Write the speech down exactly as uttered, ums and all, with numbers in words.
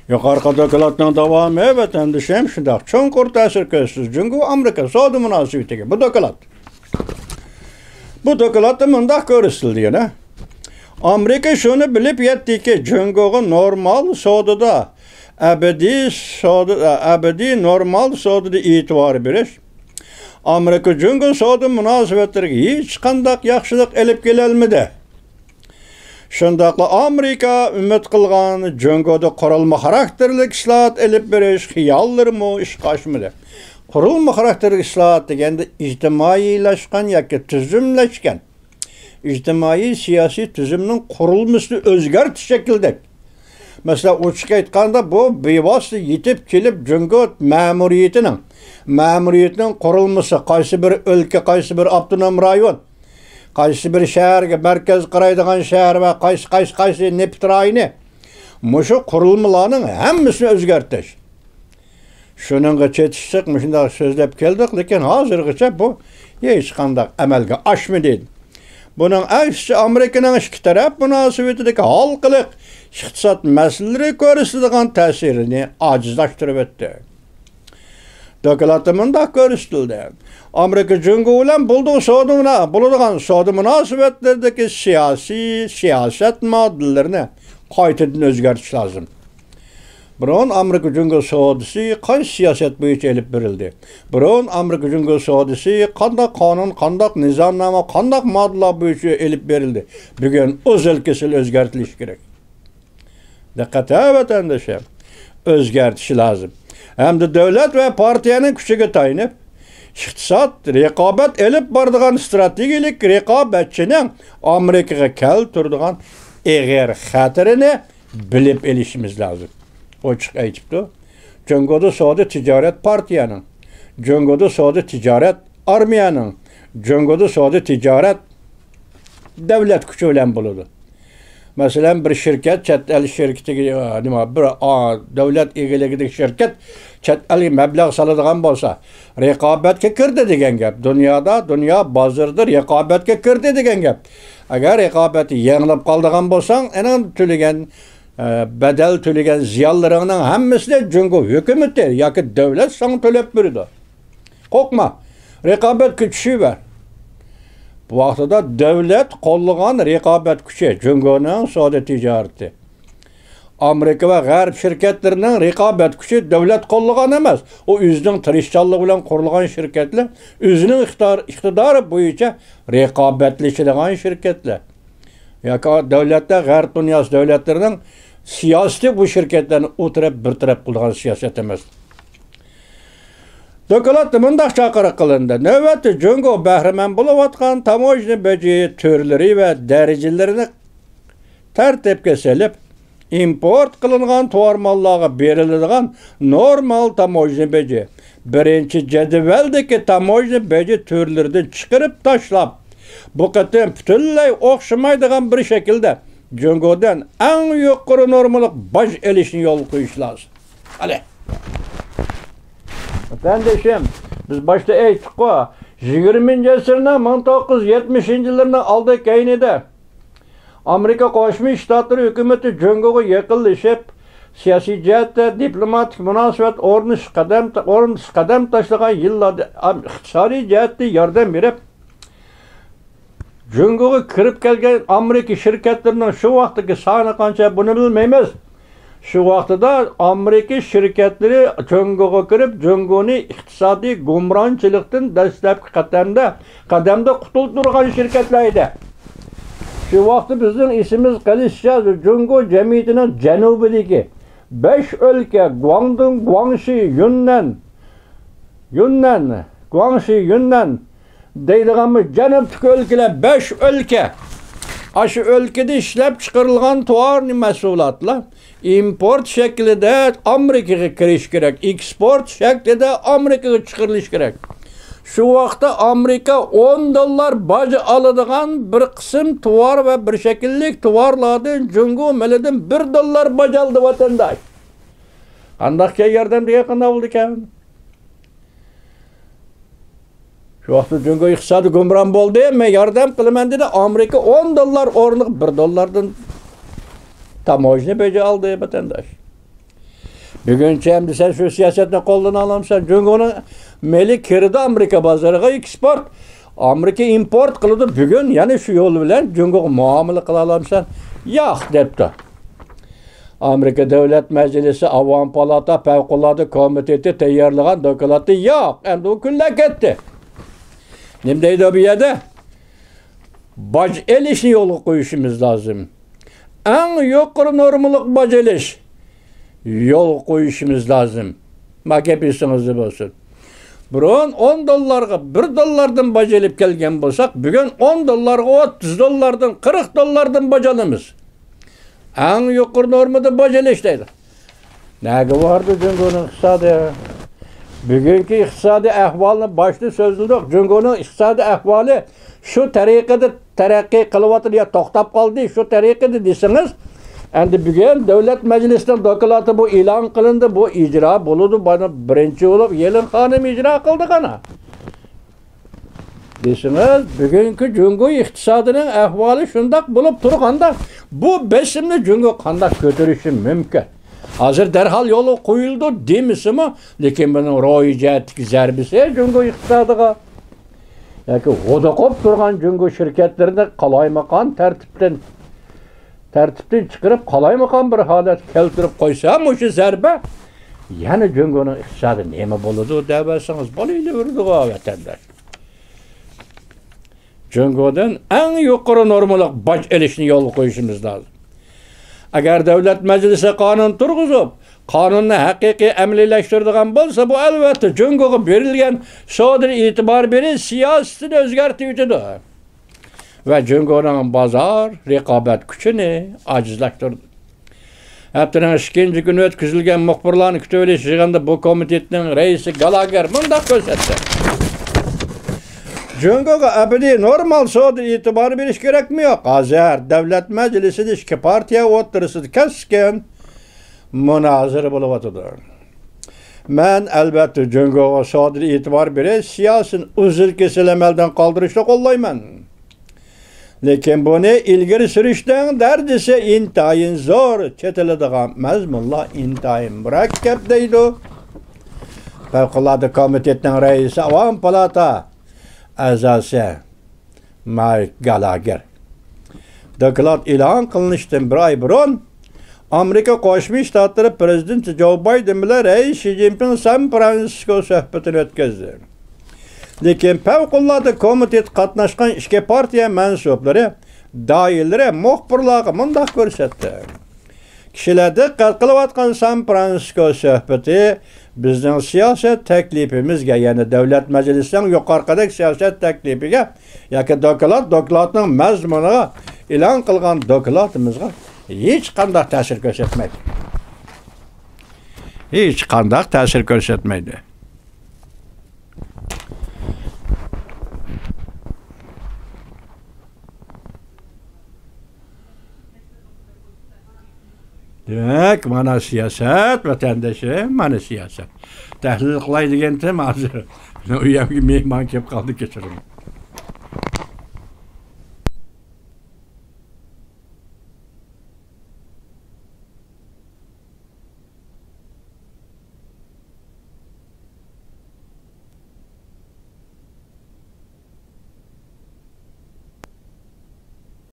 يۇقىرىقى دوكلاتنىڭ داۋامى، ۋەتەندىشىم، شۇنداق چوڭقۇر تەسىر كۆرسىتىدۇ جۇڭگو ئامېرىكا سودا مۇناسىۋىتىگە. بۇ دوكلات. بۇ دوكلاتتا مۇنداق كۆرسىتىلدى يەنە. ئامېرىكا شۇنى بىلىپ يەتتىكى، جۇڭگوغا نورمال سودىدا، ئەبەدىي سودا، ئەبەدىي نورمال سودىدا ئېتىبار بېرىش ئامېرىكا جۇڭگو سودا مۇناسىۋەتلىرىگە ھېچقانداق ياخشىلىق ئېلىپ كېلەلمىدى. شۇنداقلا ئامېرىكا ئۈمىد قىلغان جۇڭگودا قۇرۇلما خاراكتېرلىك ئىسلاھات ئېلىپ بېرىش خىياللىرىمۇ ئىشقا ئاشمىدى. قۇرۇلما خاراكتېرلىك ئىسلاھات دېگەندە ئىجتىمائىيلاشقان ياكى تۈزۈملەشكەن، ئىجتىمائىي سىياسىي تۈزۈمنىڭ قۇرۇلمىسىنى ئۆزگەرتىش شەكلىدەك. مەسىلەن، ئوچۇق ئېيتقاندا، بۇ بىۋاسىتە يېتىپ كېلىپ جۇڭگو مەمۇرىيىتىنىڭ، مەمۇرىيىتىنىڭ قۇرۇلمىسى، قايسى بىر ئۆلكە، قايسى بىر ئاپتونوم رايون، قايسى بىر شەھەرگە مەركەز قارايدىغان شەھەر ۋە قايسى، قايسى، قايسى نېفىت رايونى، مۇشۇ قۇرۇلمىلارنىڭ ھەممىسىنى ئۆزگەرتىش. شۇنىڭغا چېتىشلىق مۇشۇنداق سۆزلەپ كەلدۇق، لېكىن ھازىرغىچە بۇ ھېچقانداق ئەمەلگە ئاشمىدى. بۇنىڭ ئەكسىچە، ئامېرىكىنىڭ ئىككى تەرەپ مۇناسىۋىتىدىكى ھالقىلىق ئىقتىساد مەسىلىلىرى كۆرسىتىدىغان تەسىرىنى ئاجىزلاشتۇرۇۋەتتى. دوكلاتتا مۇنداق كۆرسىتىلدى: ئامېرىكا جۇڭگو بىلەن بولىدىغان سودا مۇنا-، بولىدىغان سودا مۇناسىۋەتلىرىدىكى سىياسىي سىياسەت ماددىلىرىنى قايتىدىن ئۆزگەرتىش لازىم. بۇرۇن ئامېرىكا جۇڭگو سودىسى قايسى سىياسەت بويىچە ئېلىپ بېرىلدى؟ بۇرۇن ئامېرىكا جۇڭگو سودىسى قانداق قانۇن، قانداق نىزامنامە، قانداق ماددىلار بويىچە ئېلىپ بېرىلدى؟ بۈگۈن ئۇزۇل-كېسىل ئۆزگەرتىلىشى كېرەك. دىققەت ھە، ۋەتەندىشىم! ئۆزگەرتىشى لازىم. ھەمدە دۆلەت ۋە پارتىيەنىڭ كۈچىگە تايىنىپ، ئىقتىساد، رىقابەت ئېلىپ بارىدىغان ئىستراتېگىيەلىك رىقابەتچىنىڭ ئامېرىكىغا كەلتۈرىدىغان ئېغىر خەتىرىنى بىلىپ ئېلىشىمىز لازىم. ئوچۇق ئېيتىپتۇ. جۇڭگودا سودا تىجارەت پارتىيەنىڭ، جۇڭگودا سودا تىجارەت ئارمىيەنىڭ، جۇڭگودا سودا تىجارەت دۆلەت كۈچى بىلەن بولىدۇ. مەسىلەن، بىر شىركەت، چەت ئەل شىركىتىگە، ئا، نېمە، بىر، ئا، دۆلەت ئىگىلىكىدىكى شىركەت چەت ئەلگە مەبلەغ سالىدىغان بولسا، رىقابەتكە كىردى دېگەن گەپ. دۇنيادا، دۇنيا بازىرىدا رىقابەتكە كىردى دېگەن گەپ. ئەگەر رىقابەتتە يېڭىلىپ قالىدىغان بولساڭ، ئېنىڭ تۆلىگەن، ئە، بەدەل تۆلىگەن زىيانلىرىڭنىڭ ھەممىسىنى جۇڭگو ھۆكۈمىتى ياكى دۆلەت ساڭا تۆلەپ بېرىدۇ. قورقما، رىقابەتكە چۈشۈۋەر. بۇ ۋاقتىدا دۆلەت قوللىغان رىقابەت كۈچى جۇڭگونىڭ سودا تىجارىتى. ئامېرىكا ۋە غەرب شىركەتلىرىنىڭ رىقابەت كۈچى دۆلەت قوللىغان ئەمەس. ئۇ ئۆزىنىڭ تىرىشچانلىقى بىلەن قۇرۇلغان شىركەتلەر، ئۆزىنىڭ ئىقتىدار-، ئىقتىدارى بويىچە رىقابەتلىشىدىغان شىركەتلەر. ياكى دۆلەتلەر، غەرب دۇنياسى دۆلەتلىرىنىڭ سىياسىتى بۇ شىركەتلەرنى ئۇ تەرەپ، بىر تەرەپ قىلىدىغان سىياسەت ئەمەس. دوكلاتتا مۇنداق چاقىرىق قىلىندى: نۆۋەتتە جۇڭگو بەھرىمەن بولۇۋاتقان تاموژنا بېجى تۈرلىرى ۋە دەرىجىلىرىنى تەرتىپكە سېلىپ، ئىمپورت قىلىنغان تاۋار ماللارغا بېرىلىدىغان نورمال تاموژنا بېجى، بىرىنچى جەدۋەلدىكى تاموژنا بېجى تۈرلىرىدىن چىقىرىپ تاشلاپ، بۇ قېتىم پۈتۈنلەي ئوخشىمايدىغان بىر شەكىلدە جۇڭگودىن ئەڭ يۇقىرى نورمىلىق باج ئېلىشنى يولغا قويۇش لازىم. ئەلى. ۋەتەندىشىم، بىز باشتا ئېيتتۇققۇ، يىگىرمىنچى ئەسىرنىڭ مىڭ توققۇز يۈز يەتمىشىنچى يىللىرىنىڭ ئالدى كەينىدە ئامېرىكا قوشما شتاتلىرى ھۆكۈمىتى جۇڭگوغا يېقىنلىشىپ، سىياسىي جەھەتتە دىپلوماتىك مۇناسىۋەت ئورنىتىش قەدەم، ئورنىتىش قەدەم تاشلىغان يىللاردا ئىقتىسادىي جەھەتتە ياردەم بېرىپ، جۇڭگوغا كىرىپ كەلگەن ئامېرىكا شىركەتلىرىنىڭ شۇ ۋاقىتتىكى سانى قانچە، بۇنى بىلمەيمىز. شۇ ۋاقتىدا ئامېرىكا شىركەتلىرى جۇڭگوغا كىرىپ، جۇڭگونى ئىقتىسادىي گۇمرانچىلىقتىن دەسلەپكى قەدەمدە، قەدەمدە قۇتۇلدۇرغان شىركەتلەر ئىدى. شۇ ۋاقىتتا بىزنىڭ ئېسىمىزگە قېلىشىچە، جۇڭگو جەمئىيىتىنىڭ جەنۇبىدىكى بەش ئۆلكە، گۇاڭدۇڭ، گۇاڭشى، يۈننەن، يۈننەن، گۇاڭشى، يۈننەن دەيدىغانمۇ، جەنۇبتىكى ئۆلكىلەر، بەش ئۆلكە. ئاشۇ ئۆلكىدە ئىشلەپ چىقىرىلغان تاۋارنى، مەھسۇلاتلار ئىمپورت شەكلىدە ئامېرىكىغا كىرىشى كېرەك، ئېكسپورت شەكلىدە ئامېرىكىغا چىقىرىلىشى كېرەك. شۇ ۋاقىتتا ئامېرىكا ئون دوللار باج ئالىدىغان بىر قىسىم تاۋار ۋە بىر شەكىللىك تاۋارلاردىن جۇڭگو مېلىدىن بىر دوللار باج ئالدى، ۋەتەنداش. قانداقكەن ياردەم دېگەن، قانداق بولىدىكەن؟ شۇ ۋاقىتتا جۇڭگو ئىقتىسادى گۇمران بولدى، مەن ياردەم قىلىمەن دېدى، ئامېرىكا ئون دوللار ئورنىغا بىر دوللاردىن تاموژنا بېجى ئالدى، ۋەتەنداش. بۈگۈنچە ئەمدى سەن شۇ سىياسەتنى قوللىنالامسەن؟ جۇڭگونىڭ مېلى كىرىدۇ ئامېرىكا بازىرىغا، ئېكسپورت. ئامېرىكا ئىمپورت قىلىدۇ. بۈگۈن يەنە شۇ يول بىلەن جۇڭگوغا مۇئامىلە قىلالامسەن؟ ياق، دەپتۇ. ئامېرىكا دۆلەت مەجلىسى ئاۋام پالاتا پەۋقۇلئاددە كومىتېتى تەييارلىغان دوكلاتتا ياق. ئەمدى ئۇ كۈنلەر كەتتى. نېمە دەيدۇ بۇ يەردە؟ باج ئېلىشنى يولغا قويۇشىمىز لازىم. ئەڭ يۇقىرى نورمىلىق باج ئېلىش يولغا قويۇشىمىز لازىم. ما گەپ ئېسىڭىزدە بولسۇن. بۇرۇن ئون دوللارغا، بىر دوللاردىن باج ئېلىپ كەلگەن بولساق، بۈگۈن ئون دوللارغا، ئوتتۇز دوللاردىن، قىرىق دوللاردىن باج ئالىمىز. ئەڭ يۇقىرى نورمىدا باج ئېلىش دەيدۇ. نەگە باردى جۇڭگونىڭ ئىقتىسادى؟ بۈگۈنكى ئىقتىسادىي ئەھۋالنى باشتا سۆزلىدۇق. جۇڭگونىڭ ئىقتىسادىي ئەھۋالى شۇ تەرىقىدە تەرەققىي قىلىۋاتىدۇ يا توختاپ قالدى، شۇ تەرىقىدە دېسىڭىز، ئەمدى بۈگۈن دۆلەت مەجلىسىنىڭ دوكلاتى بۇ ئېلان قىلىندى، بۇ ئىجرا بولىدۇ. بۇنى بىرىنچى بولۇپ يېلىن خانىم ئىجرا قىلدى قانا. دېسىڭىز، بۈگۈنكى جۇڭگو ئىقتىسادىنىڭ ئەھۋالى شۇنداق بولۇپ تۇرغاندا، بۇ بېسىمنى جۇڭگو قانداق كۆتۈرۈشى مۇمكىن؟ ھازىر دەرھال يولغا قويۇلىدۇ دېمىسىمۇ، لېكىن بۇنىڭ روھىي جەھەتتىكى زەربىسى جۇڭگو ئىقتىسادىغا ياكى ھودۇقۇپ تۇرغان جۇڭگو شىركەتلىرىنى قالايمىقان تەرتىپتىن، تەرتىپتىن چىقىرىپ، قالايمىقان بىر ھالەتكە كەلتۈرۈپ قويسا، مۇشۇ زەربە يەنە جۇڭگونىڭ ئىقتىسادى نېمە بولىدۇ دەۋەرسىڭىز، بولۇۋېرىدىغۇ ۋەتەنداش. جۇڭگودىن ئەڭ يۇقىرى نورمىلىق باج ئېلىشنى يولغا قويۇشىمىز لازىم. ئەگەر دۆلەت مەجلىسى قانۇن تۇرغۇزۇپ، قانۇننى ھەقىقىي ئەمەلىيلەشتۈرىدىغان بولسا، بۇ ئەلۋەتتە جۇڭگوغا بېرىلگەن سودىدا ئېتىبار بېرىش سىياسىتىنى ئۆزگەرتىۋېتىدۇ ۋە جۇڭگونىڭ بازار رىقابەت كۈچىنى ئاجىزلاشتۇرىدۇ. ھەپتىنىڭ ئىككىنچى كۈنى ئۆتكۈزۈلگەن مۇخبىرلارنى كۈتۈۋېلىش يىغىنىدا بۇ كومىتېتنىڭ رەئىسى گالاگېر مۇنداق كۆرسەتتى: جۇڭگوغا ئەبەدىي نورمال سودا ئېتىبارى بېرىش كېرەكمۇ يوق؟ ھازىر دۆلەت مەجلىسىدە ئىككى پارتىيە ئوتتۇرىسىدا كەسكىن مۇنازىرە بولۇۋاتىدۇ. مەن، ئەلۋەتتە، جۇڭگوغا سودىدا ئېتىبار بېرىش سىياسىتىنى ئۈزۈل-كېسىل ئەمەلدىن قالدۇرۇشنى قوللايمەن. لېكىن بۇنى ئىلگىرى سۈرۈشنىڭ دەرىجىسى ئىنتايىن زور، چېتىلىدىغان مەزمۇنلار ئىنتايىن مۇرەككەپ، دەيدۇ پەۋقۇلئاددە كومىتېتنىڭ رەئىسى، ئاۋام پالاتا ئەزاسى مايك گالاگېر. دوكلات ئېلان قىلىنىشتىن بىر ئاي بۇرۇن، ئامېرىكا قوشما شتاتلىرى پىرېزىدېنتى جو بايدېن بىلەن رەئىس شى جىنپىڭ سان فرانسىسكو سۆھبىتىنى ئۆتكۈزدى. لېكىن پەۋقۇلئاددە كومىتېت قاتناشقان ئىككى پارتىيە مەنسۇپلىرى، دائىرىلىرى مۇخبىرلارغا مۇنداق كۆرسەتتى: كىشىلەر دىققەت قىلىۋاتقان سان فرانسىسكو سۆھبىتى بىزنىڭ سىياسەت تەكلىپىمىزگە، يەنى دۆلەت مەجلىسىنىڭ يۇقىرىقىدەك سىياسەت تەكلىپىگە ياكى دوكلات، دوكلاتنىڭ مەزمۇنىغا، ئېلان قىلغان دوكلاتىمىزغا ھېچقانداق تەسىر كۆرسەتمەيدۇ. ھېچقانداق تەسىر كۆرسەتمەيدۇ. دېمەك، مانا سىياسەت، ۋەتەندىشىم، مانا سىياسەت. تەھلىل قىلاي دېگەنتىم ھازىر. ئۇ يەرگە مېھمان كېلىپ قالدى، كەچۈرۈڭ.